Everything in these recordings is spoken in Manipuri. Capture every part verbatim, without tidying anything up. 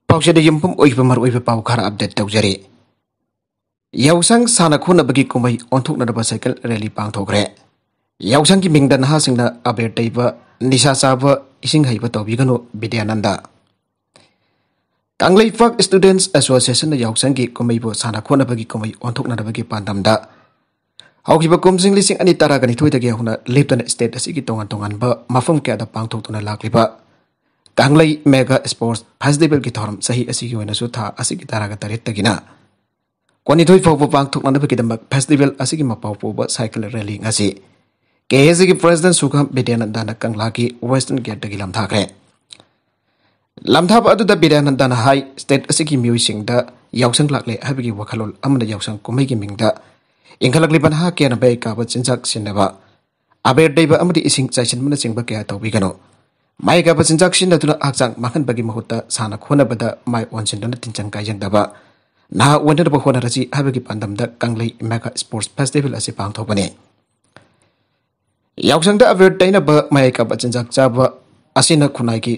ꯄꯥꯎꯆꯦꯗ ꯌꯨꯝꯐꯝ ꯑꯣꯏꯕ ꯃꯔꯨꯑꯣꯏꯕ ꯄꯥꯎ ꯈꯔ ꯑꯞꯗꯦꯠ ꯇꯧꯖꯔꯤ꯫ ꯌꯥꯎꯁꯪ ꯁꯥꯟꯅ ꯈꯣꯠꯅꯕꯒꯤ ꯀꯨꯝꯍꯩ ꯑꯣꯟꯊꯣꯛꯅꯅꯕ ꯁꯥꯏꯀꯜ ꯔꯦꯂꯤ ꯄꯥꯡꯊꯣꯛꯈ꯭ꯔꯦ꯫ ꯌꯥꯎꯁꯪꯒꯤ ꯃꯤꯡꯗ ꯅꯍꯥꯁꯤꯡꯅ ꯑꯕꯦꯔ ꯇꯩꯕ, ꯅꯤꯁꯥ ꯆꯥꯕ, ꯏꯁꯤꯡ ꯍꯩꯕ ꯇꯧꯕꯤꯒꯅꯨ, ꯕꯤꯗ꯭ꯌꯥꯅꯟꯗ꯫ ꯀꯪꯂꯩꯄꯥꯛ ꯁ꯭ꯇꯨꯗꯦꯟꯠꯁ ꯑꯦꯁꯣꯁꯤꯌꯦꯁꯟꯅ ꯌꯥꯎꯁꯪꯒꯤ ꯀꯨꯝꯍꯩꯕꯨ ꯁꯥꯟꯅ ꯈꯣꯠꯅꯕꯒꯤ ꯀꯨꯝꯍꯩ ꯑꯣꯟꯊꯣꯛꯅꯅꯕꯒꯤ ꯄꯥꯟꯗꯝꯗ ꯍꯧꯈꯤꯕ ꯀꯨꯝꯖꯤꯡ ꯂꯤꯁꯤꯡ ꯑꯅꯤ ꯇꯔꯥꯒ ꯅꯤꯊꯣꯏꯗꯒꯤ ꯍꯧꯅ ꯂꯦꯞꯇꯅ ꯁ꯭ꯇꯦꯠ ꯑꯁꯤꯒꯤ ꯇꯣꯉꯥꯟ ꯇꯣꯉꯥꯟꯕ ꯃꯐꯝ ꯀꯌꯥꯗ ꯄꯥꯡꯊꯣꯛꯇꯨꯅ ꯂꯥꯛꯂꯤꯕ ꯀꯪꯂꯩ ꯃꯦꯒꯥ ꯁ꯭ꯄꯣꯔꯠꯁ ꯐꯦꯁꯇꯤꯚꯦꯜꯒꯤ ꯊꯧꯔꯝ ꯆꯍꯤ ꯑꯁꯤꯒꯤ ꯑꯣꯏꯅꯁꯨ ꯊꯥ ꯑꯁꯤꯒꯤ ꯇꯔꯥꯒ ꯇꯔꯦꯠꯇꯒꯤꯅ ꯀꯨꯟꯅꯤꯊꯣꯏ ꯐꯥꯎꯕ ꯄꯥꯡꯊꯣꯛꯅꯅꯕꯒꯤꯗꯃꯛ ꯐꯦꯁꯇꯤꯚꯦꯜ ꯑꯁꯤꯒꯤ ꯃꯄꯥꯎ ꯄꯨꯕ ꯁꯥꯏꯀꯜ ꯔꯦꯂꯤ ꯉꯁꯤ ꯀꯦ ꯑꯦꯁ ꯁꯤꯒꯤ ꯄ꯭ꯔꯦꯁꯤꯗꯦꯟꯠ ꯁꯨꯈꯥꯝ ꯕꯤꯗ꯭ꯌꯥꯅꯟꯗꯅ ꯀꯪꯂꯥꯒꯤ ꯋꯦꯁꯇꯔꯟ ꯒꯦꯠꯇꯒꯤ ꯂꯝꯊꯥꯈ꯭ꯔꯦ꯫ ꯂꯝꯊꯥꯕ ꯑꯗꯨꯗ ꯕꯤꯗ꯭ꯌꯥꯅꯟꯗꯅ ꯍꯥꯏ, ꯁ꯭ꯇꯦꯠ ꯑꯁꯤꯒꯤ ꯃꯤꯑꯣꯏꯁꯤꯡꯗ ꯌꯥꯎꯁꯪ ꯂꯥꯛꯂꯦ ꯍꯥꯏꯕꯒꯤ ꯋꯥꯈꯜꯂꯣꯟ ꯑꯃꯅ ꯌꯥꯎꯁꯪ ꯀꯨꯝꯍꯩꯒꯤ ꯃꯤꯡꯗ ꯏꯟꯈꯠꯂꯛꯂꯤꯕ ꯅꯍꯥ ꯀꯌꯥꯅ ꯃꯌꯥꯏ ꯀꯥꯕ ꯆꯤꯟꯖꯥꯛ ꯁꯤꯖꯤꯟꯅꯕ, ꯑꯕꯦꯔ ꯇꯩꯕ ꯑꯃꯗꯤ ꯏꯁꯤꯡ ꯆꯥꯏꯁꯤꯟꯕꯅꯆꯤꯡꯕ ꯀꯌꯥ ꯇꯧꯕꯤꯒꯅꯨ꯫ ꯃꯌꯥꯏ ꯀꯥꯕ ꯆꯤꯟꯖꯥꯛ ꯁꯤꯖꯤꯟꯅꯗꯨꯅ ꯍꯛꯆꯥꯡ ꯃꯥꯡꯍꯟꯕꯒꯤ ꯃꯍꯨꯠꯇ ꯁꯥꯟꯅ ꯈꯣꯠꯅꯕꯗ ꯃꯥꯏ ꯑꯣꯟꯁꯤꯟꯗꯨꯅ ꯇꯤꯟꯖꯪ ꯀꯥꯏꯖꯪꯗꯕ ꯅꯍꯥ ꯑꯣꯏꯅꯅꯕ ꯍꯣꯠꯅꯔꯁꯤ ꯍꯥꯏꯕꯒꯤ ꯄꯥꯟꯗꯝꯗ ꯀꯪꯂꯩ ꯃꯦꯒꯥ ꯁ꯭ꯄꯣꯔꯠꯁ ꯐꯦꯁꯇꯤꯚꯦꯜ ꯑꯁꯤ ꯄꯥꯡꯊꯣꯛꯄꯅꯤ꯫ ꯌꯥꯎꯁꯪꯗ ꯑꯕꯦꯔ ꯇꯩꯅꯕ, ꯃꯌꯥꯏ ꯀꯥꯕ ꯆꯤꯟꯖꯥꯛ ꯆꯥꯕ ꯑꯁꯤꯅ ꯈꯨꯟꯅꯥꯏꯒꯤ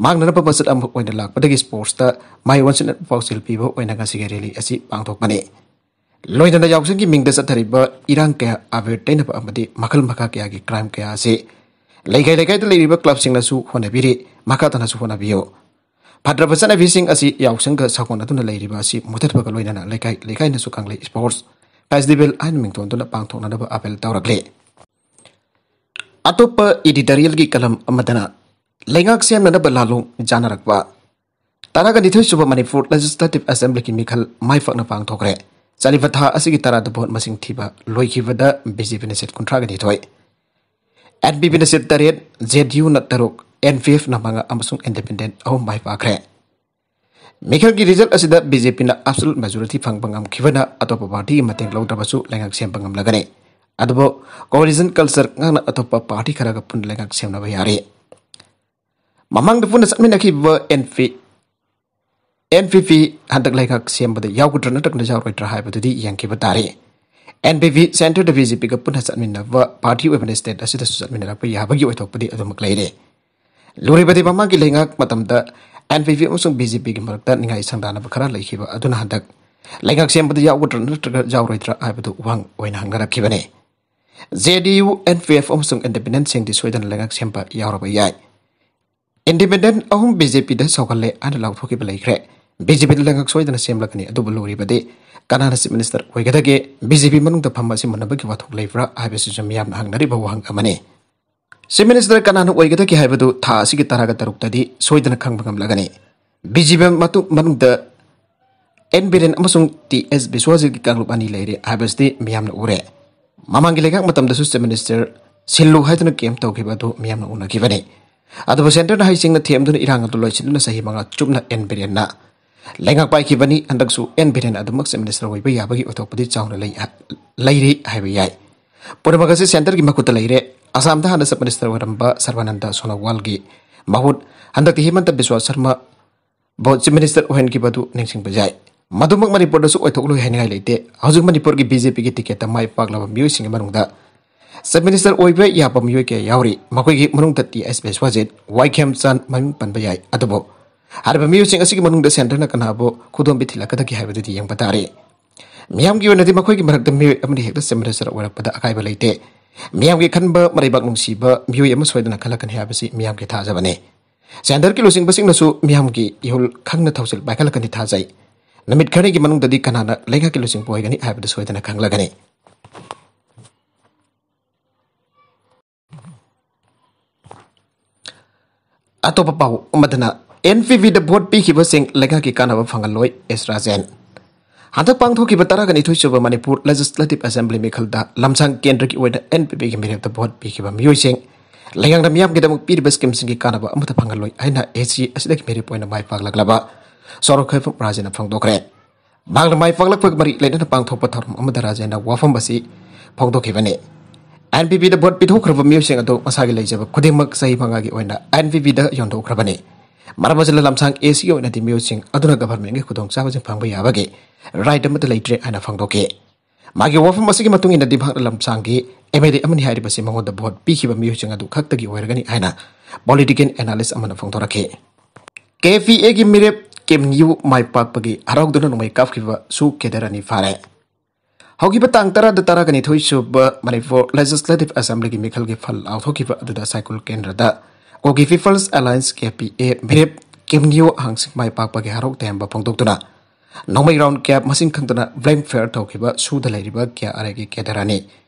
ꯃꯥꯡꯅꯅꯕ ꯃꯆꯠ ꯑꯃ ꯑꯣꯏꯅ ꯂꯥꯛꯄꯗꯒꯤ ꯁ꯭ꯄꯣꯔꯠꯁꯇ ꯃꯥꯏ ꯑꯣꯟꯁꯤꯟꯅꯕ ꯄꯥꯎꯖꯦꯜ ꯄꯤꯕ ꯑꯣꯏꯅ ꯉꯁꯤꯒꯤ ꯔꯦꯂꯤ ꯑꯁꯤ ꯄꯥꯡꯊꯣꯛꯄꯅꯤ꯫ ꯂꯣꯏꯅꯅ ꯌꯥꯎꯁꯪꯒꯤ ꯃꯤꯡꯗ ꯆꯠꯊꯔꯤꯕ ꯏꯔꯥꯡ ꯀꯌꯥ, ꯑꯕꯦꯔ ꯇꯩꯅꯕ ꯑꯃꯗꯤ ꯃꯈꯜ ꯃꯈꯥ ꯀꯌꯥꯒꯤ ꯀ꯭ꯔꯥꯏꯝ ꯀꯌꯥ ꯑꯁꯤ ꯂꯩꯀꯥꯏ ꯂꯩꯀꯥꯏꯗ ꯂꯩꯔꯤꯕ ꯀ꯭ꯂꯕꯁꯤꯡꯅꯁꯨ ꯍꯣꯠꯅꯕꯤꯔꯤ, ꯃꯈꯥ ꯇꯥꯅꯁꯨ ꯍꯣꯠꯅꯕꯤꯌꯨ꯫ ꯐꯠꯇ꯭ꯔꯕ ꯆꯠꯅꯕꯤꯁꯤꯡ ꯑꯁꯤ ꯌꯥꯎꯁꯪꯒ ꯁꯥꯒꯣꯟꯅꯗꯨꯅ ꯂꯩꯔꯤꯕ ꯑꯁꯤ ꯃꯨꯊꯠꯄꯒ ꯂꯣꯏꯅꯅ ꯂꯩꯀꯥꯏ ꯂꯩꯀꯥꯏꯅꯁꯨ ꯀꯪꯂꯩ ꯁ꯭ꯄꯣꯔꯠꯁ ꯐꯦꯁꯇꯤꯚꯦꯜ ꯍꯥꯏꯅ ꯃꯤꯡꯊꯣꯟꯗꯨꯅ ꯄꯥꯡꯊꯣꯛꯅꯅꯕ ꯑꯥꯄꯦꯜ ꯇꯧꯔꯛꯂꯤ꯫ ꯑꯇꯣꯞꯄ ꯏꯗꯤꯇꯣꯔꯤꯌꯦꯜꯒꯤ ꯀꯂꯝ ꯑꯃꯗꯅ ꯂꯩꯉꯥꯛ ꯁꯦꯝꯅꯅꯕ ꯂꯥꯂꯣꯡ ꯌꯥꯅꯔꯛꯄ꯫ ꯇꯔꯥꯒ ꯅꯤꯊꯣꯏ ꯁꯨꯕ ꯃꯅꯤꯄꯨꯔ ꯂꯦꯖꯤꯁꯂꯦꯇꯤꯚ ꯑꯦꯁꯦꯝꯕ꯭ꯂꯤꯒꯤ ꯃꯤꯈꯜ ꯃꯥꯏ ꯄꯥꯛꯅ ꯄꯥꯡꯊꯣꯛꯈ꯭ꯔꯦ꯫ ꯆꯠꯂꯤꯕ ꯊꯥ ꯑꯁꯤꯒꯤ ꯇꯔꯥꯗ ꯚꯣꯠ ꯃꯁꯤꯡ ꯊꯤꯕ ꯂꯣꯏꯈꯤꯕꯗ ꯕꯤ ꯖꯦ ꯄꯤꯅ ꯁꯤꯠ ꯀꯨꯟꯊ꯭ꯔꯥꯒ ꯅꯤꯊꯣꯏ, ꯑꯦꯟ ꯄꯤ ꯄꯤꯅ ꯁꯤꯠ ꯇꯔꯦꯠ, ꯖꯦ ꯗꯤ ꯌꯨꯅ ꯇꯔꯨꯛ, ꯑꯦꯟ ꯄꯤ ꯑꯦꯐꯅ ꯃꯉꯥ ꯑꯃꯁꯨꯡ ꯏꯟꯗꯤꯄꯦꯟꯗꯦꯟꯠ ꯑꯍꯨꯝ ꯃꯥꯏ ꯄꯥꯛꯈ꯭ꯔꯦ꯫ ꯃꯤꯈꯜꯒꯤ ꯔꯤꯖꯜꯠ ꯑꯁꯤꯗ ꯕꯤ ꯖꯦ ꯄꯤꯅ ꯑꯦꯕꯁꯣꯂꯨꯠ ꯃꯦꯖꯣꯔꯤꯇꯤ ꯐꯪꯕ ꯉꯝꯈꯤꯕꯅ ꯑꯇꯣꯞꯄ ꯄꯥꯔꯇꯤꯒꯤ ꯃꯇꯦꯡ ꯂꯧꯗ꯭ꯔꯕꯁꯨ ꯂꯩꯉꯥꯛ ꯁꯦꯝꯕ ꯉꯝꯂꯒꯅꯤ꯫ ꯑꯗꯨꯕꯨ ꯀꯣꯑꯦꯂꯤꯁꯟ ꯀꯜꯆꯔ ꯉꯥꯛꯅ ꯑꯇꯣꯞꯄ ꯄꯥꯔꯇꯤ ꯈꯔꯒ ꯄꯨꯟꯅ ꯂꯩꯉꯥꯛ ꯁꯦꯝꯅꯕ ꯌꯥꯔꯤ꯫ ꯃꯃꯥꯡꯗ ꯄꯨꯟꯅ ꯆꯠꯃꯤꯟꯅꯈꯤꯕ ꯑꯦꯟ ꯄꯤ, ꯑꯦꯟ ꯄꯤ ꯄꯤ ꯍꯟꯗꯛ ꯂꯩꯉꯥꯛ ꯁꯦꯝꯕꯗ ꯌꯥꯎꯒꯗ꯭ꯔꯥ ꯅꯠꯇ꯭ꯔꯒꯅ ꯌꯥꯎꯔꯣꯏꯗ꯭ꯔꯥ ꯍꯥꯏꯕꯗꯨꯗꯤ ꯌꯦꯡꯈꯤꯕ ꯇꯥꯔꯦ꯫ ꯑꯦꯟ ꯄꯤ ꯄꯤ ꯁꯦꯟꯇꯔꯗ ꯕꯤ ꯖꯦ ꯄꯤꯒ ꯄꯨꯟꯅ ꯆꯠꯃꯤꯟꯅꯕ ꯄꯥꯔꯇꯤ ꯑꯣꯏꯕꯅ ꯁ꯭ꯇꯦꯠ ꯑꯁꯤꯗꯁꯨ ꯆꯠꯃꯤꯟꯅꯔꯛꯄ ꯌꯥꯕꯒꯤ ꯑꯣꯏꯊꯣꯛꯄꯗꯤ ꯑꯗꯨꯃꯛ ꯂꯩꯔꯦ꯫ ꯂꯨꯔꯤꯕꯗꯤ ꯃꯃꯥꯡꯒꯤ ꯂꯩꯉꯥꯛ ꯃꯇꯝꯗ ꯑꯦꯟ ꯄꯤ ꯄꯤ ꯑꯃꯁꯨꯡ ꯕꯤ ꯖꯦ ꯄꯤꯒꯤ ꯃꯔꯛꯇ ꯅꯤꯡꯉꯥꯏ ꯁꯪꯗꯥꯅꯕ ꯈꯔ ꯂꯩꯈꯤꯕ ꯑꯗꯨꯅ ꯍꯟꯗꯛ ꯂꯩꯉꯥꯛ ꯁꯦꯝꯕꯗ ꯌꯥꯎꯒꯗ꯭ꯔꯥ ꯅꯠꯇ꯭ꯔꯒ ꯌꯥꯎꯔꯣꯏꯗ꯭ꯔꯥ ꯍꯥꯏꯕꯗꯨ ꯋꯥꯍꯪ ꯑꯣꯏꯅ ꯍꯪꯅꯔꯛꯈꯤꯕꯅꯤ꯫ ꯖꯦ ꯗꯤ ꯌꯨ, ꯑꯦꯟ ꯄꯤ ꯑꯦꯐ ꯑꯃꯁꯨꯡ ꯏꯟꯗꯤꯄꯦꯟꯗꯦꯟꯁꯤꯡꯗꯤ ꯁꯣꯏꯗꯅ ꯂꯩꯉꯥꯛ ꯁꯦꯝꯕ ꯌꯥꯎꯔꯕ ꯌꯥꯏ꯫ ꯏꯟꯗꯤꯄꯦꯟꯗꯦꯟ ꯑꯍꯨꯝ ꯕꯤ ꯖꯦ ꯄꯤꯗ ꯁꯧꯒꯠꯂꯦ ꯍꯥꯏꯅ ꯂꯥꯎꯊꯣꯛꯈꯤꯕ ꯂꯩꯈ꯭ꯔꯦ꯫ ꯕꯤ ꯖꯦ ꯄꯤꯗ ꯂꯩꯉꯥꯛ ꯁꯣꯏꯗꯅ ꯁꯦꯝꯂꯛꯀꯅꯤ, ꯑꯗꯨꯕꯨ ꯂꯨꯔꯤꯕꯗꯤ ꯀꯅꯥꯅ ꯆꯤꯐ ꯃꯤꯅꯤꯁꯇꯔ ꯑꯣꯏꯒꯗꯒꯦ? ꯕꯤ ꯖꯦ ꯄꯤ ꯃꯅꯨꯡꯗ ꯐꯝꯕ ꯑꯁꯤ ꯃꯨꯟꯅꯕꯒꯤ ꯋꯥꯊꯣꯛ ꯂꯩꯕ꯭ꯔꯥ ꯍꯥꯏꯕꯁꯤꯁꯨ ꯃꯤꯌꯥꯝꯅ ꯍꯪꯅꯔꯤꯕ ꯋꯥꯍꯪ ꯑꯃꯅꯤ꯫ ꯆꯤꯐ ꯃꯤꯅꯤꯁꯇꯔ ꯀꯅꯥꯅ ꯑꯣꯏꯒꯗꯒꯦ ꯍꯥꯏꯕꯗꯨ ꯊꯥ ꯑꯁꯤꯒꯤ ꯇꯔꯥꯒ ꯇꯔꯨꯛꯇꯗꯤ ꯁꯣꯏꯗꯅ ꯈꯪꯕ ꯉꯝꯂꯒꯅꯤ꯫ ꯕꯤ ꯖꯦ ꯄꯤ ꯃꯇꯨꯡ ꯃꯅꯨꯡꯗ ꯑꯦꯟ ꯕꯤꯔꯦꯟ ꯑꯃꯁꯨꯡ ꯇꯤ ꯑꯦꯁ ꯕꯤꯁ꯭ꯋꯥꯖꯤꯠꯀꯤ ꯀꯥꯡꯂꯨꯞ ꯑꯅꯤ ꯂꯩꯔꯦ ꯍꯥꯏꯕꯁꯤꯗꯤ ꯃꯤꯌꯥꯝꯅ ꯎꯔꯦ꯫ ꯃꯃꯥꯡꯒꯤ ꯂꯩꯉꯥꯛ ꯃꯇꯝꯗꯁꯨ ꯆꯤꯐ ꯃꯤꯅꯤꯁꯇꯔ ꯁꯤꯜꯂꯨ ꯍꯥꯏꯗꯨꯅ ꯀꯦꯝ ꯇꯧꯈꯤꯕ ꯑꯗꯨ ꯃꯤꯌꯥꯝꯅ ꯎꯅꯈꯤꯕꯅꯤ꯫ ꯑꯗꯨꯕꯨ ꯁꯦꯟꯇꯔꯅ ꯍꯩꯁꯤꯡꯅ ꯊꯦꯝꯗꯨꯅ ꯏꯔꯥꯡ ꯑꯗꯨ ꯂꯣꯏꯁꯤꯟꯗꯨꯅ ꯆꯍꯤ ꯃꯉꯥ ꯆꯨꯞꯅ ꯑꯦꯟ ꯕꯤꯔꯦꯟꯅ ꯂꯩꯉꯥꯛ ꯄꯥꯏꯈꯤꯕꯅꯤ꯫ ꯍꯟꯗꯛꯁꯨ ꯑꯦꯟ ꯕꯤꯔꯦꯟ ꯑꯗꯨꯃꯛ ꯆꯤꯐ ꯃꯤꯅꯤꯁꯇꯔ ꯑꯣꯏꯕ ꯌꯥꯕꯒꯤ ꯑꯣꯏꯊꯣꯛꯄꯗꯤ ꯆꯥꯎꯅ ꯂꯩ, ꯂꯩꯔꯤ ꯍꯥꯏꯕ ꯌꯥꯏ꯫ ꯄꯨꯝꯅꯃꯛ ꯑꯁꯤ ꯁꯦꯟꯇꯔꯒꯤ ꯃꯈꯨꯠꯇ ꯂꯩꯔꯦ꯫ ꯑꯁꯥꯝꯗ ꯍꯥꯟꯅ ꯆꯤꯐ ꯃꯤꯅꯤꯁꯇꯔ ꯑꯣꯏꯔꯝꯕ ꯁꯔꯕꯥꯅꯟꯗ ꯁꯣꯅꯣꯋꯥꯜꯒꯤ ꯃꯍꯨꯠ ꯍꯟꯗꯛꯇꯤ ꯍꯤꯃꯟꯇ ꯕꯤꯁ꯭ꯋꯥ ꯁꯔꯃ ꯕꯨ ꯆꯤꯐ ꯃꯤꯅꯤꯁꯇꯔ ꯑꯣꯏꯍꯟꯈꯤꯕ ꯑꯗꯨ ꯅꯤꯡꯁꯤꯡꯕ ꯌꯥꯏ꯫ ꯃꯗꯨꯃꯛ ꯃꯅꯤꯄꯨꯔꯗꯁꯨ ꯑꯣꯏꯊꯣꯛꯂꯣꯏ ꯍꯥꯏꯅꯤꯡꯉꯥꯏ ꯂꯩꯇꯦ꯫ ꯍꯧꯖꯤꯛ ꯃꯅꯤꯄꯨꯔꯒꯤ ꯕꯤ ꯖꯦ ꯄꯤꯒꯤ ꯇꯤꯀꯦꯠꯇ ꯃꯥꯏ ꯄꯥꯛꯂꯕ ꯃꯤꯑꯣꯏꯁꯤꯡꯒꯤ ꯃꯅꯨꯡꯗ ꯆꯤꯐ ꯃꯤꯅꯤꯁꯇꯔ ꯑꯣꯏꯕ ꯌꯥꯕ ꯃꯤꯑꯣꯏ ꯀꯌꯥ ꯌꯥꯎꯔꯤ꯫ ꯃꯈꯣꯏꯒꯤ ꯃꯅꯨꯡꯗ ꯇꯤ ꯑꯦꯁ ꯕꯤꯁ꯭ꯋꯥꯖꯤꯠ, ꯋꯥꯏ ꯈꯦꯝꯆꯥꯟ ꯃꯃꯤꯡ ꯄꯟꯕ ꯌꯥꯏ꯫ ꯑꯗꯨꯕꯨ ꯍꯥꯏꯔꯤꯕ ꯃꯤꯑꯣꯏꯁꯤꯡ ꯑꯁꯤꯒꯤ ꯃꯅꯨꯡꯗ ꯁꯦꯟꯇꯔꯅ ꯀꯅꯥꯕꯨ ꯈꯨꯗꯣꯝꯕꯤ ꯊꯤꯜꯂꯛꯀꯗꯒꯦ ꯍꯥꯏꯕꯗꯨꯗꯤ ꯌꯦꯡꯕ ꯇꯥꯔꯦ꯫ ꯃꯤꯌꯥꯝꯒꯤ ꯑꯣꯏꯅꯗꯤ ꯃꯈꯣꯏꯒꯤ ꯃꯔꯛꯇ ꯃꯤꯑꯣꯏ ꯑꯃꯅ ꯍꯦꯛꯇ ꯆꯤꯐ ꯃꯤꯅꯤꯁꯇꯔ ꯑꯣꯏꯔꯛꯄꯗ ꯑꯀꯥꯏꯕ ꯂꯩꯇꯦ꯫ ꯃꯤꯌꯥꯝꯒꯤ ꯈꯟꯕ ꯃꯔꯩꯕꯥꯛ ꯅꯨꯡꯁꯤꯕ ꯃꯤꯑꯣꯏ ꯑꯃ ꯁꯣꯏꯗꯅ ꯈꯜꯂꯛꯀꯅꯤ ꯍꯥꯏꯕꯁꯤ ꯃꯤꯌꯥꯝꯒꯤ ꯊꯥꯖꯕꯅꯤ꯫ ꯁꯦꯟꯇꯔꯒꯤ ꯂꯨꯆꯤꯡꯕꯁꯤꯡꯅꯁꯨ ꯃꯤꯌꯥꯝꯒꯤ ꯏꯍꯨꯜ ꯈꯪꯅ ꯊꯧꯁꯤꯜ ꯄꯥꯏꯈꯠꯂꯛꯀꯅꯤ ꯊꯥꯖꯩ꯫ ꯅꯨꯃꯤꯠ ꯈꯔꯅꯤꯒꯤ ꯃꯅꯨꯡꯗꯗꯤ ꯀꯅꯥꯅ ꯂꯩꯉꯥꯛꯀꯤ ꯂꯨꯆꯤꯡꯕ ꯑꯣꯏꯒꯅꯤ ꯍꯥꯏꯕꯗꯨ ꯁꯣꯏꯗꯅ ꯈꯪꯂꯒꯅꯤ꯫ ꯑꯇꯣꯞꯄ ꯄꯥꯎ ꯑꯃꯗꯅ, ꯑꯦꯟ ꯄꯤ ꯄꯤꯗ ꯚꯣꯠ ꯄꯤꯈꯤꯕꯁꯤꯡ ꯂꯩꯉꯥꯛꯀꯤ ꯀꯥꯟꯅꯕ ꯐꯪꯍꯜꯂꯣꯏ, ꯑꯦꯁ ꯔꯥꯖꯦꯟ꯫ ꯍꯟꯗꯛ ꯄꯥꯡꯊꯣꯛꯈꯤꯕ ꯇꯔꯥꯒ ꯅꯤꯊꯣꯏ ꯁꯨꯕ ꯃꯅꯤꯄꯨꯔ ꯂꯦꯖꯤꯁꯂꯦꯇꯤꯚ ꯑꯦꯁꯦꯝꯕ꯭ꯂꯤ ꯃꯤꯈꯜꯗ ꯂꯝꯁꯥꯡ ꯀꯦꯟꯗ꯭ꯔꯒꯤ ꯑꯣꯏꯅ ꯑꯦꯟ ꯄꯤ ꯄꯤꯒꯤ ꯃꯤꯔꯦꯞꯇ ꯚꯣꯠ ꯄꯤꯈꯤꯕ ꯃꯤꯑꯣꯏꯁꯤꯡ ꯂꯩꯉꯥꯛꯅ ꯃꯤꯌꯥꯝꯒꯤꯗꯃꯛ ꯄꯤꯔꯤꯕ ꯁ꯭ꯀꯤꯝꯁꯤꯡꯒꯤ ꯀꯥꯟꯅꯕ ꯑꯃꯠꯇ ꯐꯪꯍꯜꯂꯣꯏ ꯍꯥꯏꯅ ꯑꯦ ꯁꯤ ꯑꯁꯤꯗꯒꯤ ꯃꯤꯔꯦꯞ ꯑꯣꯏꯅ ꯃꯥꯏ ꯄꯥꯛꯂꯛꯂꯕ ꯁꯣꯔꯣꯛꯈꯣꯏꯐꯝ ꯔꯥꯖꯦꯟꯅ ꯐꯣꯡꯗꯣꯛꯈ꯭ꯔꯦ꯫ ꯃꯍꯥꯛꯅ ꯃꯥꯏ ꯄꯥꯛꯂꯛꯄꯒ ꯃꯔꯤ ꯂꯩꯅꯅ ꯄꯥꯡꯊꯣꯛꯄ ꯊꯧꯔꯝ ꯑꯃꯗ ꯔꯥꯖꯦꯟꯅ ꯋꯥꯐꯝ ꯑꯁꯤ ꯐꯣꯡꯗꯣꯛꯈꯤꯕꯅꯤ꯫ ꯑꯦꯟ ꯄꯤ ꯄꯤꯗ ꯚꯣꯠ ꯄꯤꯊꯣꯛꯈ꯭ꯔꯕ ꯃꯤꯑꯣꯏꯁꯤꯡ ꯑꯗꯨ ꯃꯁꯥꯒꯤ ꯂꯩꯖꯕ ꯈꯨꯗꯤꯡꯃꯛ ꯆꯍꯤ ꯃꯉꯥꯒꯤ ꯑꯣꯏꯅ ꯑꯦꯟ ꯄꯤ ꯄꯤꯗ ꯌꯣꯟꯊꯣꯛꯈ꯭ꯔꯕꯅꯤ꯫ ꯃꯔꯝ ꯑꯁꯤꯅ ꯂꯝꯁꯥꯡ ꯑꯦ ꯁꯤꯒꯤ ꯑꯣꯏꯅꯗꯤ ꯃꯤꯑꯣꯏꯁꯤꯡ ꯑꯗꯨꯅ ꯒꯚꯔꯟꯃꯦꯟꯒꯤ ꯈꯨꯗꯣꯡꯆꯥꯕꯁꯤꯡ ꯐꯪꯕ ꯌꯥꯕꯒꯤ ꯔꯥꯏꯠ ꯑꯃꯠꯇ ꯂꯩꯇ꯭ꯔꯦ ꯍꯥꯏꯅ ꯐꯣꯡꯗꯣꯛꯈꯤ꯫ ꯃꯥꯒꯤ ꯋꯥꯐꯝ ꯑꯁꯤꯒꯤ ꯃꯇꯨꯡ ꯏꯟꯅꯗꯤ ꯃꯍꯥꯛꯅ ꯂꯝꯁꯥꯡꯒꯤ ꯑꯦꯝ ꯑꯦꯜ ꯑꯦ ꯑꯃꯅꯤ ꯍꯥꯏꯔꯤꯕꯁꯤ ꯃꯉꯣꯟꯗ ꯚꯣꯠ ꯄꯤꯈꯤꯕ ꯃꯤꯑꯣꯏꯁꯤꯡ ꯑꯗꯨ ꯈꯛꯇꯒꯤ ꯑꯣꯏꯔꯒꯅꯤ ꯍꯥꯏꯅ ꯄꯣꯂꯤꯇꯤꯀꯦꯜ ꯑꯦꯅꯥꯂꯤꯁ ꯑꯃꯅ ꯐꯣꯡꯗꯣꯔꯛꯈꯤ꯫ ꯀꯦ ꯄꯤ ꯑꯦꯒꯤ ꯃꯤꯔꯦꯞ ꯀꯦꯝ ꯅꯤꯌꯨ ꯃꯥꯏ ꯄꯥꯛꯄꯒꯤ ꯍꯔꯥꯎꯗꯨꯅ ꯅꯣꯡꯃꯩ ꯀꯥꯞꯈꯤꯕ ꯁꯨ ꯀꯦꯗꯔ ꯑꯅꯤ ꯐꯥꯔꯦ꯫ ꯍꯧꯈꯤꯕ ꯇꯥꯡ ꯇꯔꯥꯗ ꯇꯔꯥꯒ ꯅꯤꯊꯣꯏ ꯁꯨꯕ ꯃꯅꯤꯄꯨꯔ ꯂꯦꯖꯤꯁꯂꯦꯇꯤꯚ ꯑꯦꯁꯦꯝꯕ꯭ꯂꯤꯒꯤ ꯃꯤꯈꯜꯒꯤ ꯐꯜ ꯂꯥꯎꯊꯣꯛꯈꯤꯕ ꯑꯗꯨꯗ ꯁꯥꯏꯀꯨꯜ ꯀꯦꯟꯗ꯭ꯔꯗ ꯀꯣꯀꯤ ꯄꯤꯄꯜꯁ ꯑꯦꯂꯥꯌꯟꯁ, ꯀꯦ ꯄꯤ ꯑꯦ, ꯃꯤꯔꯦꯞ ꯀꯦꯝ ꯅꯤꯌꯨ ꯍꯥꯡꯁꯤꯡ ꯃꯥꯏ ꯄꯥꯛꯄꯒꯤ ꯍꯔꯥꯎ ꯇꯌꯥꯝꯕ ꯐꯣꯡꯗꯣꯛꯇꯨꯅ ꯅꯣꯡꯃꯩ ꯔꯥꯎꯟ ꯀꯌꯥ ꯃꯁꯤꯡ ꯈꯪꯗꯅ ꯕ꯭ꯂꯦꯡ ꯐꯥꯌꯔ ꯇꯧꯈꯤꯕ ꯁꯨꯗ ꯂꯩꯔꯤꯕ ꯀꯦ ꯑꯥꯔ ꯑꯦꯒꯤ ꯀꯦꯗꯔ ꯑꯅꯤ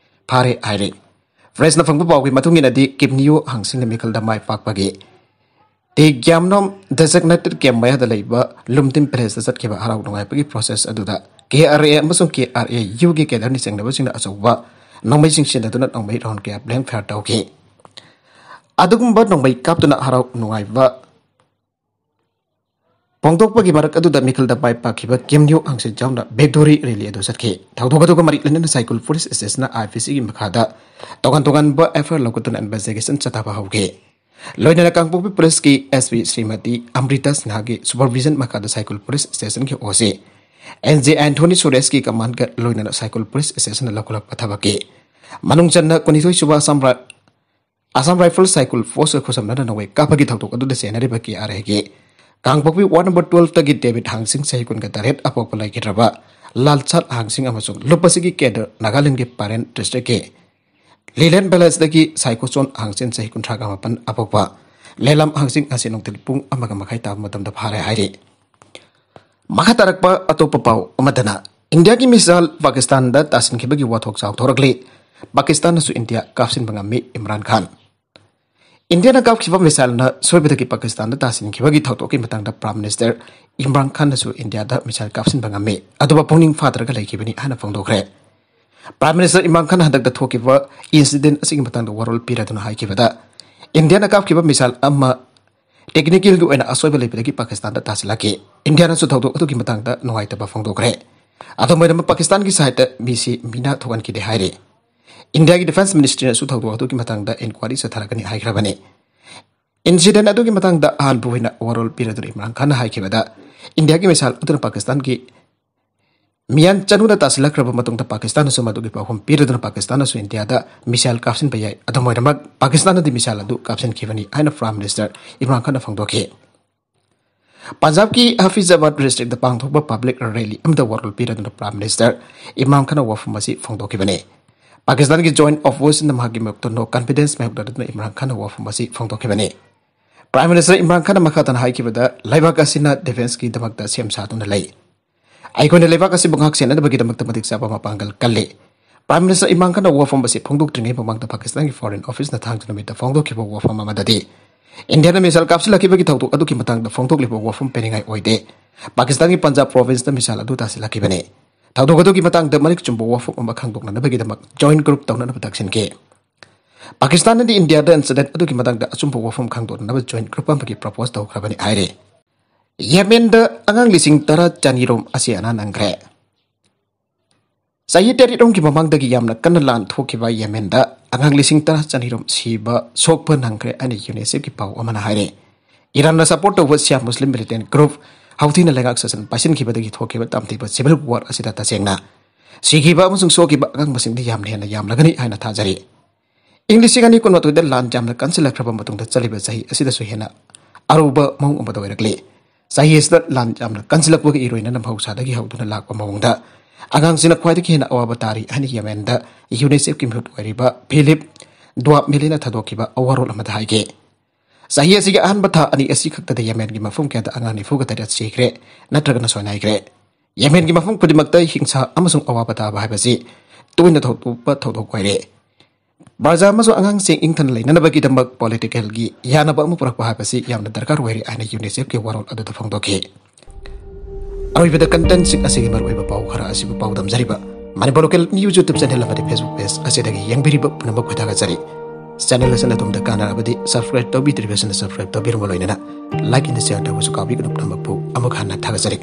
ꯐꯥꯔꯦ ꯍꯥꯏꯔꯤ꯫ ꯄ꯭ꯔꯦꯁꯅ ꯐꯪꯕ ꯄꯥꯎꯒꯤ ꯃꯇꯨꯡ ꯏꯟꯅꯗꯤ, ꯀꯦꯝ ꯅꯤꯌꯨ ꯍꯥꯡꯁꯤꯡꯅ ꯃꯤꯈꯜꯗ ꯃꯥꯏ ꯄꯥꯛꯄꯒꯤ ꯇꯤ ꯒ꯭ꯌꯥꯝꯅꯣꯝ ꯗꯦꯖꯤꯒꯅꯦꯇꯦꯗ ꯀꯦꯝ ꯃꯌꯥꯗ ꯂꯩꯕ ꯂꯨꯝꯇꯤꯟ ꯄꯦꯂꯦꯁꯇ ꯆꯠꯈꯤꯕ ꯍꯔꯥꯎ ꯅꯨꯡꯉꯥꯏꯕꯒꯤ ꯄ꯭ꯔꯣꯁꯦꯁ ꯑꯗꯨꯗ ꯀꯦ ꯑꯥꯔ ꯑꯦ ꯑꯃꯁꯨꯡ ꯀꯦ ꯑꯥꯔ ꯑꯦ ꯌꯨꯒꯤ ꯀꯦꯗꯔꯅ ꯆꯤꯡꯅꯕꯁꯤꯡꯅ ꯑꯆꯧꯕ ꯅꯣꯡꯃꯩꯁꯤꯡ ꯁꯤꯖꯤꯟꯅꯗꯨꯅ ꯅꯣꯡꯃꯩ ꯔꯥꯎꯟ ꯀꯌꯥ ꯕ꯭ꯂꯦꯡ ꯐꯥꯌꯔ ꯇꯧꯈꯤ꯫ ꯑꯗꯨꯒꯨꯝꯕ ꯅꯣꯡꯃꯩ ꯀꯥꯞꯇꯨꯅ ꯍꯔꯥꯎ ꯅꯨꯡꯉꯥꯏꯕ ꯐꯣꯡꯗꯣꯛꯄꯒꯤ ꯃꯔꯛ ꯑꯗꯨꯗ ꯃꯤꯈꯜꯗ ꯃꯥꯏ ꯄꯥꯛꯈꯤꯕ ꯀꯦꯝ ꯅꯤꯌꯨ ꯍꯥꯡꯁꯤꯡ ꯌꯥꯎꯅ ꯚꯤꯛꯇꯣꯔꯤ ꯔꯦꯂꯤ ꯑꯗꯨ ꯆꯠꯈꯤ꯫ ꯊꯧꯗꯣꯛ ꯑꯗꯨꯒ ꯃꯔꯤ ꯂꯩꯅꯅ ꯁꯥꯏꯀꯨꯜ ꯄꯨꯂꯤꯁ ꯁ꯭ꯇꯦꯁꯟꯅ ꯑꯥꯏ ꯄꯤ ꯁꯤꯒꯤ ꯃꯈꯥꯗ ꯇꯣꯉꯥꯟ ꯇꯣꯉꯥꯟꯕ ꯑꯦꯐ ꯑꯥꯏ ꯑꯥꯔ ꯂꯧꯈꯠꯇꯨꯅ ꯏꯟꯚꯦꯁꯇꯤꯒꯦꯁꯟ ꯆꯠꯊꯕ ꯍꯧꯈꯤ꯫ ꯂꯣꯏꯅꯅ ꯀꯥꯡꯄꯣꯛꯄꯤ ꯄꯨꯂꯤꯁꯀꯤ S P Shrimati Amrita ꯁꯤꯟꯍꯥꯒꯤ supervision ꯃꯈꯥꯗ ꯁꯥꯏꯀꯨꯜ ꯄꯨꯂꯤꯁ ꯁ꯭ꯇꯦꯁꯟꯒꯤ ꯑꯣ ꯁꯤ ꯑꯦꯟ ꯖꯦ ꯑꯦꯟꯊꯣꯅꯤ ꯁꯨꯔꯦꯁꯀꯤ ꯀꯃꯥꯟꯒ ꯂꯣꯏꯅꯅ ꯁꯥꯏꯀꯨꯜ ꯄꯨꯂꯤꯁ ꯁ꯭ꯇꯦꯁꯟꯅ ꯂꯧꯈꯠꯂꯛꯄ ꯊꯕꯛꯀꯤ ꯃꯅꯨꯡ ꯆꯟꯅ ꯀꯨꯟꯅꯤꯊꯣꯏ ꯁꯨꯕ ꯑꯁꯥꯝ ꯔꯥ-, ꯑꯁꯥꯝ ꯔꯥꯏꯐꯜ ꯁꯥꯏꯀꯨꯜ ꯐꯣꯔꯁꯀ ꯈꯨꯠꯁꯝꯅꯅ ꯅꯣꯡꯃꯩ ꯀꯥꯞꯄꯒꯤ ꯊꯧꯗꯣꯛ ꯑꯗꯨꯗ ꯆꯦꯟꯅꯔꯤꯕ ꯀꯦ ꯑꯥꯔ ꯑꯦꯒꯤ ꯀꯥꯡꯄꯣꯛꯄꯤ ꯋꯥꯔꯗ ꯅꯝꯕꯔ ꯇꯨꯋꯦꯜꯐꯇꯒꯤ ꯗꯦꯕꯤꯠ ꯍꯥꯡꯁꯤꯡ, ꯆꯍꯤ ꯀꯨꯟꯒ ꯇꯔꯦꯠ, ꯑꯄꯣꯛꯄ ꯂꯩꯈꯤꯗ꯭ꯔꯕ ꯂꯥꯜꯁꯥꯠ ꯍꯥꯡꯁꯤꯡ ꯑꯃꯁꯨꯡ ꯂꯨꯞ ꯑꯁꯤꯒꯤ ꯀꯦꯗꯔ ꯅꯥꯒꯥꯂꯦꯟꯗꯒꯤ ꯄꯥꯔꯦꯟ ꯗꯤꯁꯇ꯭ꯔꯤꯛꯀꯤ ꯂꯤꯂꯦꯟ ꯚꯤꯂꯦꯖꯇꯒꯤ ꯁꯥꯏꯀꯣꯆꯣꯟ ꯍꯥꯡꯆꯤꯟ, ꯆꯍꯤ ꯀꯨꯟꯊ꯭ꯔꯥꯒ ꯃꯥꯄꯟ, ꯑꯄꯣꯛꯄ ꯂꯦꯂꯝ ꯍꯥꯡꯆꯤꯡ ꯑꯁꯤ ꯅꯨꯡꯊꯤꯜ ꯄꯨꯡ ꯑꯃꯒ ꯃꯈꯥꯏ ꯇꯥꯕ ꯃꯇꯝꯗ ꯐꯥꯔꯦ ꯍꯥꯏꯔꯤ꯫ ꯃꯈꯥ ꯇꯥꯔꯛꯄ ꯑꯇꯣꯞꯄ ꯄꯥꯎ ꯑꯃꯗꯅ, ꯏꯟꯗꯤꯌꯥꯒꯤ ꯃꯤꯁꯥꯏꯜ ꯄꯥꯀꯤꯁꯇꯥꯟꯗ ꯇꯥꯁꯤꯟꯈꯤꯕꯒꯤ ꯋꯥꯊꯣꯛ ꯆꯥꯎꯊꯣꯔꯛꯂꯤ꯫ ꯄꯥꯀꯤꯁꯇꯥꯟꯅꯁꯨ ꯏꯟꯗꯤꯌꯥ ꯀꯥꯞꯁꯤꯟꯕ ꯉꯝꯃꯤ, ꯏꯝꯔꯥꯟ ꯈꯥꯟ꯫ ꯏꯟꯗꯤꯌꯥꯅ ꯀꯥꯞꯈꯤꯕ ꯃꯤꯁꯥꯏꯜꯅ ꯁꯣꯏꯕꯗꯒꯤ ꯄꯥꯀꯤꯁꯇꯥꯟꯗ ꯇꯥꯁꯤꯟꯈꯤꯕꯒꯤ ꯊꯧꯗꯣꯛꯀꯤ ꯃꯇꯥꯡꯗ ꯄ꯭ꯔꯥꯏꯝ ꯃꯤꯅꯤꯁꯇꯔ ꯏꯝꯔꯥꯟ ꯈꯥꯟꯅꯁꯨ ꯏꯟꯗꯤꯌꯥꯗ ꯃꯤꯁꯥꯏꯜ ꯀꯥꯞꯁꯤꯟꯕ ꯉꯝꯃꯤ, ꯑꯗꯨꯕꯨ ꯄꯨꯛꯅꯤꯡ ꯐꯥꯗ꯭ꯔꯒ ꯂꯩꯈꯤꯕꯅꯤ ꯍꯥꯏꯅ ꯐꯣꯡꯗꯣꯛꯈ꯭ꯔꯦ꯫ ꯄ꯭ꯔꯥꯏꯝ ꯃꯤꯅꯤꯁꯇꯔ ꯏꯝꯔꯥꯟ ꯈꯥꯟꯅ ꯍꯟꯗꯛꯇ ꯊꯣꯛꯈꯤꯕ ꯏꯟꯁꯤꯗꯦꯟ ꯑꯁꯤꯒꯤ ꯃꯇꯥꯡꯗ ꯋꯥꯔꯣꯜ ꯄꯤꯔꯗꯨꯅ ꯍꯥꯏꯈꯤꯕꯗ, ꯏꯟꯗꯤꯌꯥꯅ ꯀꯥꯞꯈꯤꯕ ꯃꯤꯁꯥꯏꯜ ꯑꯃ ꯇꯦꯛꯅꯤꯀꯦꯜꯒꯤ ꯑꯣꯏꯅ ꯑꯁꯣꯏꯕ ꯂꯩꯕꯗꯒꯤ ꯄꯥꯀꯤꯁꯇꯥꯟꯗ ꯇꯥꯁꯤꯜꯂꯛꯈꯤ꯫ ꯏꯟꯗꯤꯌꯥꯅꯁꯨ ꯊꯧꯗꯣꯛ ꯑꯗꯨꯒꯤ ꯃꯇꯥꯡꯗ ꯅꯨꯡꯉꯥꯏꯇꯕ ꯐꯣꯡꯗꯣꯛꯈ꯭ꯔꯦ꯫ ꯑꯗꯨꯝ ꯑꯣꯏꯅꯃꯛ, ꯄꯥꯀꯤꯁꯇꯥꯟꯒꯤ ꯁꯥꯏꯠꯇ ꯃꯤꯁꯤ ꯃꯤꯅ ꯊꯣꯛꯍꯟꯈꯤꯗꯦ ꯍꯥꯏꯔꯤ꯫ ꯏꯟꯗꯤꯌꯥꯒꯤ ꯗꯤꯐꯦꯟꯁ ꯃꯤꯅꯤꯁꯇ꯭ꯔꯤꯅꯁꯨ ꯊꯧꯗꯣꯛ ꯑꯗꯨꯒꯤ ꯃꯇꯥꯡꯗ ꯏꯟꯀ꯭ꯋꯥꯔꯤ ꯆꯠꯊꯔꯛꯀꯅꯤ ꯍꯥꯏꯈ꯭ꯔꯕꯅꯤ꯫ ꯏꯟꯁꯤꯗꯦꯟ ꯑꯗꯨꯒꯤ ꯃꯇꯥꯡꯗ ꯑꯍꯥꯟꯕ ꯑꯣꯏꯅ ꯋꯥꯔꯣꯜ ꯄꯤꯔꯗꯨꯅ ꯏꯝꯔꯥꯟ ꯈꯥꯟꯅ ꯍꯥꯏꯈꯤꯕꯗ, ꯏꯟꯗꯤꯌꯥꯒꯤ ꯃꯤꯁꯥꯏꯜ ꯑꯗꯨꯅ ꯄꯥꯀꯤꯁꯇꯥꯟꯒꯤ ꯃꯤꯌꯥꯟ ꯆꯅꯨꯗ ꯇꯥꯁꯤꯜꯂꯛꯈ꯭ꯔꯕ ꯃꯇꯨꯡꯗ ꯄꯥꯀꯤꯁꯇꯥꯟꯅꯁꯨ ꯃꯗꯨꯒꯤ ꯄꯥꯎꯈꯨꯝ ꯄꯤꯔꯗꯨꯅ ꯄꯥꯀꯤꯁꯇꯥꯟꯅꯁꯨ ꯏꯟꯗꯤꯌꯥꯗ ꯃꯤꯁꯥꯏꯜ ꯀꯥꯞꯁꯤꯟꯕ ꯌꯥꯏ꯫ ꯑꯗꯨꯝ ꯑꯣꯏꯅꯃꯛ, ꯄꯥꯀꯤꯁꯇꯥꯟꯅꯗꯤ ꯃꯤꯁꯥꯏꯜ ꯑꯗꯨ ꯀꯥꯞꯁꯤꯟꯈꯤꯕꯅꯤ ꯍꯥꯏꯅ ꯄ꯭ꯔꯥꯏꯝ ꯃꯤꯅꯤꯁꯇꯔ ꯏꯝꯔꯥꯟ ꯈꯥꯟꯅ ꯐꯣꯡꯗꯣꯛꯈꯤ꯫ ꯄꯟꯖꯥꯕꯀꯤ ꯍꯐꯤꯖꯥꯕꯥꯗ ꯗꯤꯁꯇ꯭ꯔꯤꯛꯇ ꯄꯥꯡꯊꯣꯛꯄ ꯄꯕ꯭ꯂꯤꯛ ꯔꯦꯂꯤ ꯑꯃꯗ ꯋꯥꯔꯣꯜ ꯄꯤꯔꯗꯨꯅ ꯄ꯭ꯔꯥꯏꯝ ꯃꯤꯅꯤꯁꯇꯔ ꯏꯝꯔꯥꯟ ꯈꯥꯟꯅ ꯋꯥꯐꯝ ꯑꯁꯤ ꯐꯣꯡꯗꯣꯛꯈꯤꯕꯅꯤ꯫ ꯄꯥꯀꯤꯁꯇꯥꯟꯒꯤ ꯖꯣꯏꯟꯠ ꯑꯣꯄꯣꯖꯤꯁꯟꯅ ꯃꯍꯥꯛꯀꯤ ꯃꯥꯌꯣꯛꯇ ꯅꯣ ꯀꯟꯐꯤꯗꯦꯟꯁ ꯃꯥꯌꯣꯛꯅꯔꯗꯨꯅ ꯏꯝꯔꯥꯟ ꯈꯥꯟꯅ ꯋꯥꯐꯝ ꯑꯁꯤ ꯐꯣꯡꯗꯣꯛꯈꯤꯕꯅꯤ꯫ ꯄ꯭ꯔꯥꯏꯝ ꯃꯤꯅꯤꯁꯇꯔ ꯏꯝꯔꯥꯟ ꯈꯥꯟꯅ ꯃꯈꯥ ꯇꯥꯅ ꯍꯥꯏꯈꯤꯕꯗ, ꯂꯩꯕꯥꯛ ꯑꯁꯤꯅ ꯗꯤꯐꯦꯟꯁꯀꯤꯗꯃꯛꯇ ꯁꯦꯝ ꯁꯥꯗꯨꯅ ꯂꯩ꯫ ꯑꯩꯈꯣꯏꯅ ꯂꯩꯕꯥꯛ ꯑꯁꯤꯕꯨ ꯉꯥꯛ ꯁꯦꯟꯅꯅꯕꯒꯤꯗꯃꯛꯇ ꯃꯇꯤꯛ ꯆꯥꯕ ꯃꯄꯥꯡꯒꯜ ꯀꯜꯂꯤ꯫ ꯄ꯭ꯔꯥꯏꯝ ꯃꯤꯅꯤꯁꯇꯔ ꯏꯝꯔꯥꯟ ꯈꯥꯟꯅ ꯋꯥꯐꯝ ꯑꯁꯤ ꯐꯣꯡꯗꯣꯛꯇ꯭ꯔꯤꯉꯩ ꯃꯃꯥꯡꯗ ꯄꯥꯀꯤꯁꯇꯥꯟꯒꯤ ꯐꯣꯔꯦꯟ ꯑꯣꯐꯤꯁꯅ ꯊꯥꯡꯖ ꯅꯨꯃꯤꯠꯇ ꯐꯣꯡꯗꯣꯛꯈꯤꯕ ꯋꯥꯐꯝ ꯑꯃꯗꯗꯤ, ꯏꯟꯗꯤꯌꯥꯅ ꯃꯤꯁꯥꯏꯜ ꯀꯥꯞꯁꯤꯜꯂꯛꯈꯤꯕꯒꯤ ꯊꯧꯗꯣꯛ ꯑꯗꯨꯒꯤ ꯃꯇꯥꯡꯗ ꯐꯣꯡꯗꯣꯛꯂꯤꯕ ꯋꯥꯐꯝ ꯄꯦꯟꯅꯤꯡꯉꯥꯏ ꯑꯣꯏꯗꯦ꯫ ꯄꯥꯀꯤꯁꯇꯥꯟꯒꯤ ꯄꯟꯖꯥꯕ ꯄ꯭ꯔꯣꯚꯤꯟꯁꯇ ꯃꯤꯁꯥꯏꯜ ꯑꯗꯨ ꯇꯥꯁꯤꯜꯂꯛꯈꯤꯕꯅꯤ꯫ ꯊꯧꯗꯣꯛ ꯑꯗꯨꯒꯤ ꯃꯇꯥꯡꯗ ꯃꯔꯤꯛ ꯆꯨꯝꯕ ꯋꯥꯐꯝ ꯑꯃ ꯈꯪꯗꯣꯛꯅꯅꯕꯒꯤꯗꯃꯛ ꯖꯣꯏꯟꯠ ꯒ꯭ꯔꯨꯞ ꯇꯧꯅꯅꯕ ꯇꯛꯁꯤꯟꯈꯤ꯫ ꯄꯥꯀꯤꯁꯇꯥꯟꯅꯗꯤ ꯏꯟꯗꯤꯌꯥꯗ ꯏꯟꯁꯤꯗꯦꯟꯠ ꯑꯗꯨꯒꯤ ꯃꯇꯥꯡꯗ ꯑꯆꯨꯝꯕ ꯋꯥꯐꯝ ꯈꯪꯗꯣꯛꯅꯅꯕ ꯖꯣꯏꯟꯠ ꯒ꯭ꯔꯨꯞ ꯑꯃꯒꯤ ꯄ꯭ꯔꯄꯣꯖ ꯇꯧꯈ꯭ꯔꯕꯅꯤ ꯍꯥꯏꯔꯤ꯫ ꯌꯦꯃꯦꯟꯗ ꯑꯉꯥꯡ ꯂꯤꯁꯤꯡ ꯇꯔꯥ ꯆꯅꯤꯔꯣꯝ ꯑꯁꯤ ꯑꯅꯥ ꯅꯪꯈ꯭ꯔꯦ꯫ ꯆꯍꯤ ꯇꯔꯦꯠ ꯔꯣꯝꯒꯤ ꯃꯃꯥꯡꯗꯒꯤ ꯌꯥꯝꯅ ꯀꯟꯅ ꯂꯥꯟ ꯊꯣꯛꯈꯤꯕ ꯌꯦꯃꯦꯟꯗ ꯑꯉꯥꯡ ꯂꯤꯁꯤꯡ ꯇꯔꯥ ꯆꯅꯤꯔꯣꯝ ꯁꯤꯕ ꯁꯣꯛꯄ ꯅꯪꯈ꯭ꯔꯦ ꯍꯥꯏꯅ ꯌꯨꯅꯤꯁꯦꯐꯀꯤ ꯄꯥꯎ ꯑꯃꯅ ꯍꯥꯏꯔꯤ꯫ ꯏꯔꯥꯟꯅ ꯁꯄꯣꯔꯠ ꯇꯧꯕ ꯁꯤꯌꯥ ꯃꯨꯁꯂꯤꯝ ꯃꯤꯂꯤꯇꯦꯟ ꯒ꯭ꯔꯨꯞ ꯍꯧꯊꯤꯅ ꯂꯩꯉꯥꯛ ꯁꯥꯁꯟ ꯄꯥꯏꯁꯤꯟꯈꯤꯕꯗꯒꯤ ꯊꯣꯛꯈꯤꯕ ꯇꯝꯊꯤꯕ ꯁꯤꯚꯤꯜ ꯋꯥꯔ ꯑꯁꯤꯗ ꯇꯁꯦꯡꯅ ꯁꯤꯈꯤꯕ ꯑꯃꯁꯨꯡ ꯁꯣꯛꯈꯤꯕ ꯑꯉꯥꯡ ꯃꯁꯤꯡꯗꯤ ꯌꯥꯝꯅ ꯍꯦꯟꯅ ꯌꯥꯝꯂꯒꯅꯤ ꯍꯥꯏꯅ ꯊꯥꯖꯔꯤ꯫ ꯏꯪ ꯂꯤꯁꯤꯡ ꯑꯅꯤ ꯀꯨꯟꯃꯥꯊꯣꯏꯗ ꯂꯥꯟ ꯌꯥꯝꯅ ꯀꯟꯁꯤꯜꯂꯛꯈ꯭ꯔꯕ ꯃꯇꯨꯡꯗ ꯆꯠꯂꯤꯕ ꯆꯍꯤ ꯑꯁꯤꯗꯁꯨ ꯍꯦꯟꯅ ꯑꯔꯨꯕ ꯃꯑꯣꯡ ꯑꯃꯗ ꯑꯣꯏꯔꯛꯂꯤ꯫ ꯆꯍꯤ ꯑꯁꯤꯗ ꯂꯥꯟ ꯌꯥꯝꯅ ꯀꯟꯁꯤꯜꯂꯛꯄꯒꯤ ꯏꯔꯣꯏꯅ ꯃꯍꯧꯁꯥꯗꯒꯤ ꯍꯧꯗꯨꯅ ꯂꯥꯛꯄ ꯃꯑꯣꯡꯗ ꯑꯉꯥꯡꯁꯤꯡꯅ ꯈ꯭ꯋꯥꯏꯗꯒꯤ ꯍꯦꯟꯅ ꯑꯋꯥꯕ ꯇꯥꯔꯤ ꯍꯥꯏꯅ ꯌꯦꯃꯦꯟꯗ ꯌꯨꯅꯤꯁꯦꯐꯀꯤ ꯃꯤꯍꯨꯠ ꯑꯣꯏꯔꯤꯕ ꯐꯤꯂꯤꯞ ꯗꯨꯋꯥꯞ ꯃꯦꯂꯤꯅ ꯊꯥꯗꯣꯛꯈꯤꯕ ꯑꯋꯥꯔꯣꯜ ꯑꯃꯗ ꯍꯥꯏꯈꯤ꯫ ꯆꯍꯤ ꯑꯁꯤꯒꯤ ꯑꯍꯥꯟꯕ ꯊꯥ ꯑꯅꯤ ꯑꯁꯤ ꯈꯛꯇꯗ ꯌꯦꯃꯦꯟꯒꯤ ꯃꯐꯝ ꯀꯌꯥꯗ ꯑꯉꯥꯡ ꯅꯤꯐꯨꯒ ꯇꯔꯦꯠ ꯁꯤꯈ꯭ꯔꯦ ꯅꯠꯇ꯭ꯔꯒꯅ ꯁꯣꯏꯅꯥꯏꯈ꯭ꯔꯦ꯫ ꯌꯦꯃꯦꯟꯒꯤ ꯃꯐꯝ ꯈꯨꯗꯤꯡꯃꯛꯇ ꯍꯤꯡꯁꯥ ꯑꯃꯁꯨꯡ ꯑꯋꯥꯕ ꯇꯥꯕ ꯍꯥꯏꯕꯁꯤ ꯇꯣꯏꯅ ꯊꯣꯛꯄ ꯊꯧꯗꯣꯛ ꯑꯣꯏꯔꯦ꯫ ꯄ꯭ꯔꯖꯥ ꯑꯃꯁꯨꯡ ꯑꯉꯥꯡꯁꯤꯡ ꯏꯪꯊꯅ ꯂꯩꯅꯅꯕꯒꯤꯗꯃꯛ ꯄꯣꯂꯤꯇꯤꯀꯦꯜꯒꯤ ꯌꯥꯅꯕ ꯑꯃ ꯄꯨꯔꯛꯄ ꯍꯥꯏꯕꯁꯤ ꯌꯥꯝꯅ ꯗꯔꯀꯥꯔ ꯑꯣꯏꯔꯦ ꯍꯥꯏꯅ ꯌꯨꯅꯤꯁꯦꯐꯀꯤ ꯋꯥꯔꯣꯜ ꯑꯗꯨꯗ ꯐꯣꯡꯗꯣꯛꯈꯤ꯫ ꯑꯔꯣꯏꯕꯗ ꯀꯟꯇꯦꯟꯠꯁꯤꯡ ꯑꯁꯤꯒꯤ ꯃꯔꯨꯑꯣꯏꯕ ꯄꯥꯎ ꯈꯔ ꯑꯁꯤꯕꯨ ꯄꯥꯎꯗꯝꯖꯔꯤꯕ Manipur local news YouTube channel ꯑꯃꯗꯤ ꯐꯦꯁꯕꯨꯛ ꯄꯦꯖ ꯑꯁꯤꯗꯒꯤ ꯌꯦꯡꯕꯤꯔꯤꯕ ꯄꯨꯝꯅꯃꯛꯄꯨ ꯊꯥꯒꯠꯆꯔꯤ꯫ ꯆꯦꯅꯦꯜ ꯑꯁꯤꯅ ꯑꯗꯣꯝꯗ ꯀꯥꯟꯅꯔꯕꯗꯤ ꯁꯕꯁꯀ꯭ꯔꯥꯏꯕ ꯇꯧꯕꯤꯗ꯭ꯔꯤꯕꯁꯤꯡꯅ ꯁꯕꯁꯀ꯭ꯔꯥꯏꯕ ꯇꯧꯕꯤꯔꯝꯕ ꯂꯣꯏꯅꯅ ꯂꯥꯏꯛ ꯑꯃꯗꯤ ꯁꯦꯌꯔ ꯇꯧꯕꯁꯨ ꯀꯥꯎꯕꯤꯒꯅꯨ꯫ ꯄꯨꯝꯅꯃꯛꯄꯨ ꯑꯃꯨꯛ ꯍꯟꯅ ꯊꯥꯒꯠꯆꯔꯤ꯫